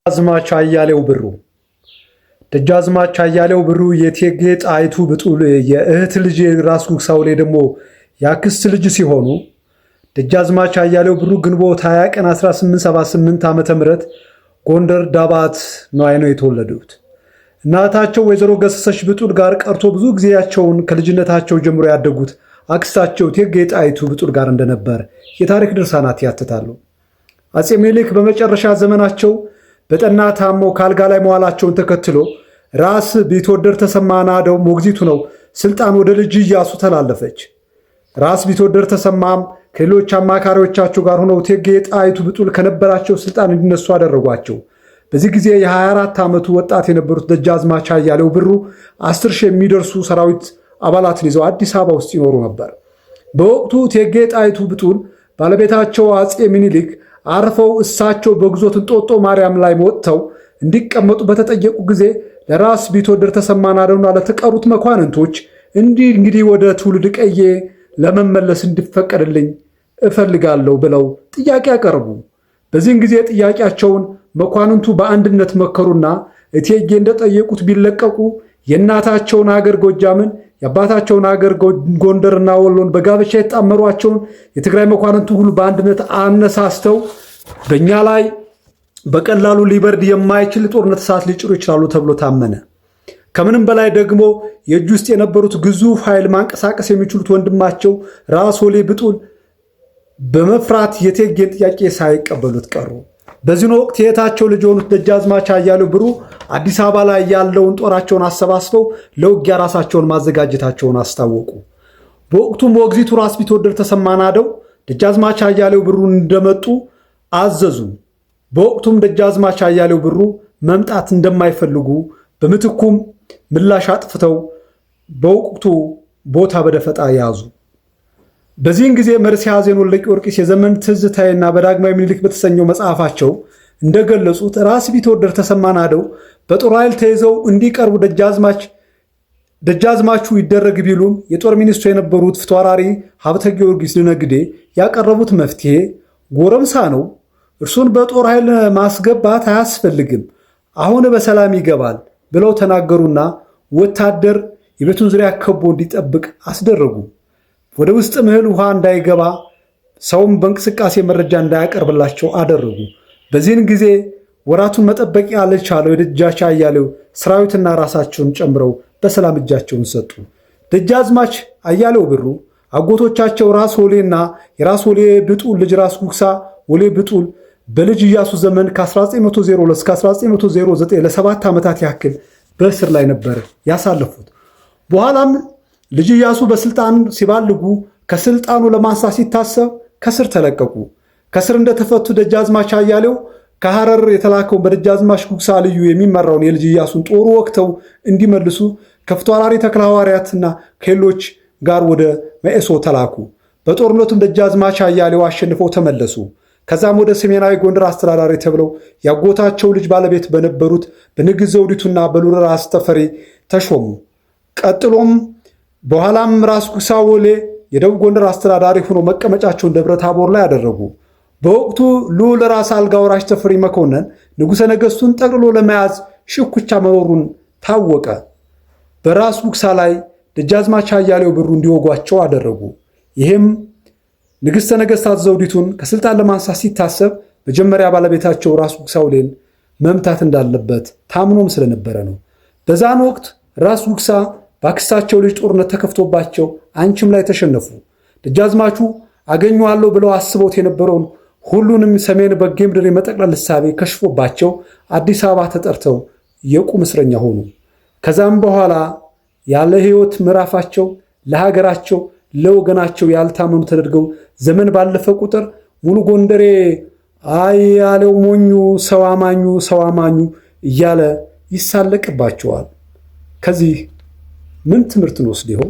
ደጃዝማች አያሌው ብሩ። ደጃዝማች አያሌው ብሩ የእቴጌ ጣይቱ ብጡል የእህት ልጅ የራስ ጉግሳ ወሌ ደግሞ የአክስት ልጅ ሲሆኑ፣ ደጃዝማች አያሌው ብሩ ግንቦት 20 ቀን 1878 ዓ.ም ጎንደር ዳባት ነዋይ ነው የተወለዱት። እናታቸው ወይዘሮ ገሰሰች ብጡል ጋር ቀርቶ ብዙ ጊዜያቸውን ከልጅነታቸው ጀምሮ ያደጉት አክስታቸው እቴጌ ጣይቱ ብጡል ጋር እንደነበር የታሪክ ድርሳናት ያትታሉ። አፄ ምኒልክ በመጨረሻ ዘመናቸው በጠና ታመው ካልጋ ላይ መዋላቸውን ተከትሎ ራስ ቢትወደድ ተሰማ ናደው ሞግዚቱ ነው ስልጣን ወደ ልጅ ኢያሱ ተላለፈች። ራስ ቢትወደድ ተሰማም ከሌሎች አማካሪዎቻቸው ጋር ሆነው እቴጌ ጣይቱ ብጡል ከነበራቸው ስልጣን እንዲነሱ አደረጓቸው። በዚህ ጊዜ የ24 ዓመቱ ወጣት የነበሩት ደጃዝማች አያሌው ብሩ 10,000 የሚደርሱ ሰራዊት አባላትን ይዘው አዲስ አበባ ውስጥ ይኖሩ ነበር። በወቅቱ እቴጌ ጣይቱ ብጡል ባለቤታቸው አፄ ምኒልክ አርፈው እሳቸው በግዞት እንጦጦ ማርያም ላይ ወጥተው እንዲቀመጡ በተጠየቁ ጊዜ ለራስ ቢትወደድ ተሰማ ናደውና ለተቀሩት መኳንንቶች እንዲህ እንግዲህ ወደ ትውልድ ቀዬ ለመመለስ እንዲፈቀድልኝ እፈልጋለሁ ብለው ጥያቄ አቀረቡ። በዚህን ጊዜ ጥያቄያቸውን መኳንንቱ በአንድነት መከሩና እቴጌ እንደጠየቁት ቢለቀቁ የእናታቸውን አገር ጎጃምን፣ የአባታቸውን አገር ጎንደርና ወሎን በጋብቻ የተጣመሯቸውን የትግራይ መኳንንቱ ሁሉ በአንድነት አነሳስተው በእኛ ላይ በቀላሉ ሊበርድ የማይችል ጦርነት እሳት ሊጭሩ ይችላሉ ተብሎ ታመነ። ከምንም በላይ ደግሞ የእጅ ውስጥ የነበሩት ግዙፍ ኃይል ማንቀሳቀስ የሚችሉት ወንድማቸው ራስ ወሌ ብጡል በመፍራት የእቴጌን ጥያቄ ሳይቀበሉት ቀሩ። በዚህን ወቅት የእህታቸው ልጅ የሆኑት ደጃዝማች አያሌው ብሩ አዲስ አበባ ላይ ያለውን ጦራቸውን አሰባስበው ለውጊያ ራሳቸውን ማዘጋጀታቸውን አስታወቁ። በወቅቱ ሞግዚቱ ራስ ቢትወደድ ተሰማ ናደው ደጃዝማች አያሌው ብሩ እንደመጡ አዘዙ። በወቅቱም ደጃዝማች አያሌው ብሩ መምጣት እንደማይፈልጉ በምትኩም ምላሽ አጥፍተው በወቅቱ ቦታ በደፈጣ ያዙ። በዚህን ጊዜ መርስዔ ኀዘን ወልደ ጊዮርጊስ የዘመን ትዝታዬና በዳግማዊ ምኒልክ በተሰኘው መጽሐፋቸው እንደገለጹት ራስ ቢትወደድ ተሰማ ናደው በጦር ኃይል ተይዘው እንዲቀርቡ ደጃዝማቹ ይደረግ ቢሉም የጦር ሚኒስትሩ የነበሩት ፊታውራሪ ሀብተ ጊዮርጊስ ድነግዴ ያቀረቡት መፍትሄ ጎረምሳ ነው፣ እርሱን በጦር ኃይል ማስገባት አያስፈልግም፣ አሁን በሰላም ይገባል ብለው ተናገሩና ወታደር የቤቱን ዙሪያ ከቦ እንዲጠብቅ አስደረጉ። ወደ ውስጥ እህል ውሃ እንዳይገባ፣ ሰውም በእንቅስቃሴ መረጃ እንዳያቀርብላቸው አደረጉ። በዚህን ጊዜ ወራቱን መጠበቅ ያልቻለው የደጃች አያሌው ሰራዊትና ራሳቸውን ጨምረው በሰላም እጃቸውን ሰጡ። ደጃዝማች አያሌው ብሩ አጎቶቻቸው ራስ ወሌና የራስ ወሌ ብጡል ልጅ ራስ ጉግሳ ወሌ ብጡል በልጅ ኢያሱ ዘመን ከ1902 እስከ 1909 ለ7 ዓመታት ያክል በእስር ላይ ነበር ያሳለፉት። በኋላም ልጅ ኢያሱ በስልጣን ሲባልጉ ከስልጣኑ ለማንሳት ሲታሰብ ከስር ተለቀቁ። ከስር እንደተፈቱ ደጃዝማች አያሌው ከሐረር የተላከውን በደጃዝማች ጉግሳ ልዩ የሚመራውን የልጅ ኢያሱን ጦሩ ወቅተው እንዲመልሱ ከፊታውራሪ ተክለ ሐዋርያትና ከሌሎች ጋር ወደ መኤሶ ተላኩ። በጦርነቱም ደጃዝማች አያሌው አሸንፈው ተመለሱ። ከዛም ወደ ሰሜናዊ ጎንደር አስተዳዳሪ ተብለው ያጎታቸው ልጅ ባለቤት በነበሩት በንግሥት ዘውዲቱና በልዑል ራስ ተፈሪ ተሾሙ። ቀጥሎም በኋላም ራስ ጉግሳ ወሌ የደቡብ ጎንደር አስተዳዳሪ ሆኖ መቀመጫቸውን ደብረ ታቦር ላይ አደረጉ። በወቅቱ ልዑል ራስ አልጋ ወራሽ ተፈሪ መኮንን ንጉሠ ነገሥቱን ጠቅልሎ ለመያዝ ሽኩቻ መኖሩን ታወቀ። በራስ ጉግሳ ላይ ደጃዝማች አያሌው ብሩ እንዲወጓቸው አደረጉ። ይህም ንግሥተ ነገሥታት ዘውዲቱን ከስልጣን ለማንሳት ሲታሰብ መጀመሪያ ባለቤታቸው ራስ ጉግሳ ወሌን መምታት እንዳለበት ታምኖም ስለነበረ ነው። በዛን ወቅት ራስ ጉግሳ በአክስታቸው ልጅ ጦርነት ተከፍቶባቸው አንችም ላይ ተሸነፉ። ደጃዝማቹ አገኘዋለሁ ብለው አስበውት የነበረውን ሁሉንም ሰሜን በጌምድር የመጠቅለል እሳቤ ከሽፎባቸው አዲስ አበባ ተጠርተው የቁም እስረኛ ሆኑ። ከዛም በኋላ ያለ ሕይወት ምዕራፋቸው ለሀገራቸው ለወገናቸው ያልታመኑ ተደርገው ዘመን ባለፈ ቁጥር ሙሉ ጎንደሬ አያሌው ሞኙ ሰው አማኙ ሰው አማኙ እያለ ይሳለቅባቸዋል። ከዚህ ምን ትምህርት እንወስድ ይሆን?